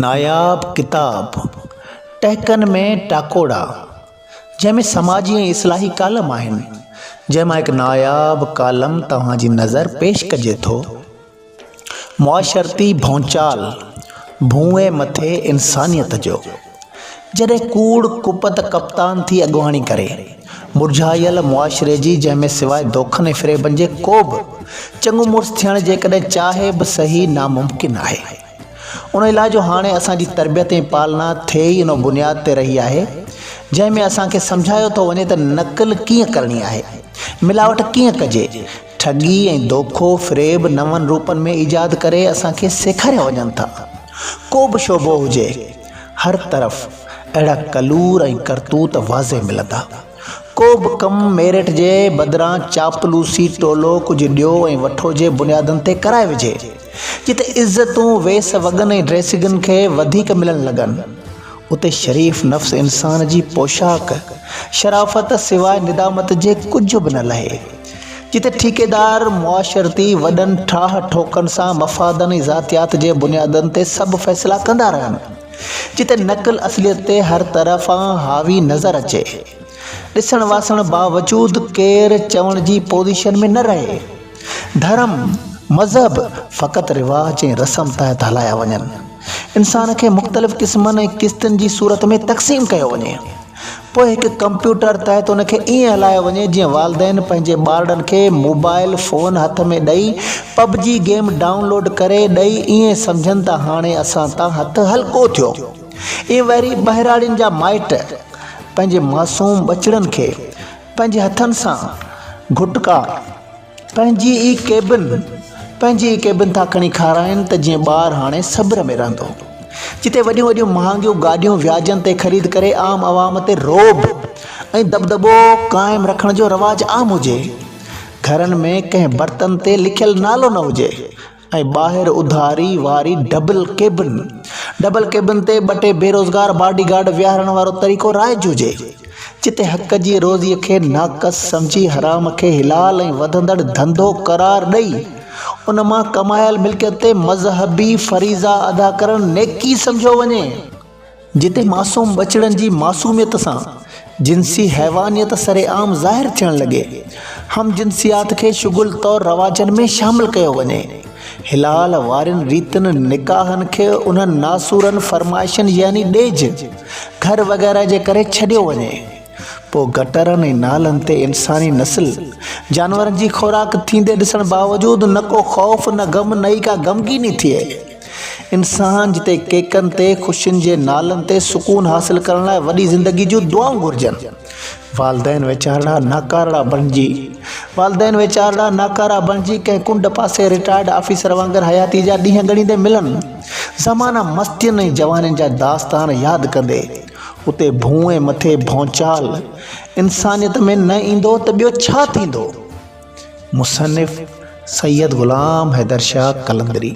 ناياب ڪتاب ٽهڪن ۾ ٽاڪوڙا جنهن ۾ سماجي ۽ اصلاحي ڪالم آهن، جنهن مان هڪ ناياب ڪالم توهان جي نظر پيش ڪجي ٿو. معاشرتي ڀونچال، ڀونء مٿي انسانيت جو. جڏهن ڪوڙ ڪپت ڪپتان ٿي اڳواڻي ڪري، مرجهايل معاشري جي جنهن ۾ سواء دوکن ۽ فريبن جي ڪوبه چڱو مڙس ٿيڻ جيڪڏهن چاهي به سهي ناممڪن آهي. ان لاء جو هاڻي اسان جي تربيت ۽ پالنا ٿئي ئي ان بنياد تي رهي آهي جنهن ۾ اسان کي سمجهايو ٿو وڃي ته نقل ڪيئن ڪرڻي آهي، ملاوٽ ڪيئن ڪجي، ٺڳي ۽ دوکو فريب نون روپن ۾ ايجاد ڪري اسان کي سيکاريا وڃن ٿا. ڪو به شعبو هجي، هر طرف اهڙا ڪلور ۽ ڪرتوت واضح ملندا. ڪو به ڪم ميرٽ جي بدران چاپلوسي، ٽولو، ڪجهه ڏيو ۽ وٺو جي بنيادن تي ڪرائي وجهي. جتي عزتون ويس وڳن ۽ ڊريسنگن کي وڌيڪ ملڻ لڳن، اتي شريف نفس انسان جي پوشاڪ، شرافت سواء ندامت جي ڪجهه به نه لهي. جتي ٺيڪيدار معاشرتي وڏن ٺاهه ٺوڪن سان مفادن ۽ ذاتيات جي بنيادن تي سڀ فيصلا ڪندا رهن. جتي نقل اصليت تي هر طرفان حاوي نظر اچي. ڏسڻ واسڻ باوجود ڪير چوڻ جي پوزيشن ۾ نه رهي. ڌرم، مذهب فقط رواج ۽ رسم تحت هلايا وڃن. انسان کي مختلف قسمن ۽ قسطن جي صورت ۾ تقسيم ڪيو وڃي. پوء هڪ ڪمپيوٽر تحت ان کي ائين هلايو وڃي جيئن والدين پنهنجي ٻارڙن کي موبائل فون هٿ ۾ ڏئي پب جي گيم ڊائون لوڊ ڪري ڏئي ائين سمجهن ته هاڻي اسان تان هٿ هلڪو ٿيو. ائين وري ٻهراڙين جا مائٽ پنهنجي معصوم ٻچڙن کي پنهنجي هٿن سان گهٽڪا پنهنجي ئي ڪيبن پنهنجي ئي ڪيبن ٿا کڻي کارائين ته جيئن ٻار هاڻي صبر ۾ رهندو. جتي وڏيون وڏيون مهانگيون گاڏيون وياجن تي خريد ڪري عام عوام تي رعب ۽ دٻدٻو قائم رکڻ جو رواج عام هجي. گهرن ۾ ڪنهن برتن تي لکيل نالو نه هجي ۽ ٻاهر اڌاري واري ڊبل ڪيبن ڊبل ڪيبن تي ٻه ٽي بيروزگار باڊي گارڊ ويهارڻ وارو طريقو رائج هجي، جتي حق جي روزيء کي ناقص سمجهي حرام کي حلال ۽ وڌندڙ ڌنڌو قرار ڏئي ان مان ڪمايل ملڪيت تي مذهبي فريضا ادا ڪرڻ نيڪي سمجهيو وڃي. جتي معصوم ٻچڙن جي معصوميت سان جنسي حيوانيت سرعام ظاهر ٿيڻ لڳي، هم جنسيات کي شغل طور رواجن ۾ شامل ڪيو وڃي، حلال وارين ريتن نڪاحن کي انهن ناسورن فرمائشن يعني ڏيج، گهر وغيره جي ڪري ڇڏيو وڃي. پوء گٽرن ۽ نالن تي انساني نسل جانورن جي خوراڪ ٿيندي ڏسڻ باوجود نه ڪو خوف نه غم نه ئي ڪا غمگيني ٿئي. انسان جتي ڪيڪن تي خوشين جي نالن تي سڪون حاصل ڪرڻ لاء وڏي زندگي جون دعائون گهرجن. والدين ويچارڙا ناڪارڙا بڻجي والدين ويچارڙا ناڪارا بڻجي ڪنهن ڪنڊ پاسي رٽائرڊ آفيسر وانگر حياتي جا ڏينهن ڳڻيندي ملن. زمانا مستين ۽ جوانين جا داستان ياد ڪندي اتي ڀونء مٿي ڀونچال انسانيت ۾ نه ايندو ته ٻيو ڇا ٿيندو؟ مصنف، سيد غلام حيدر شاهه قلندري.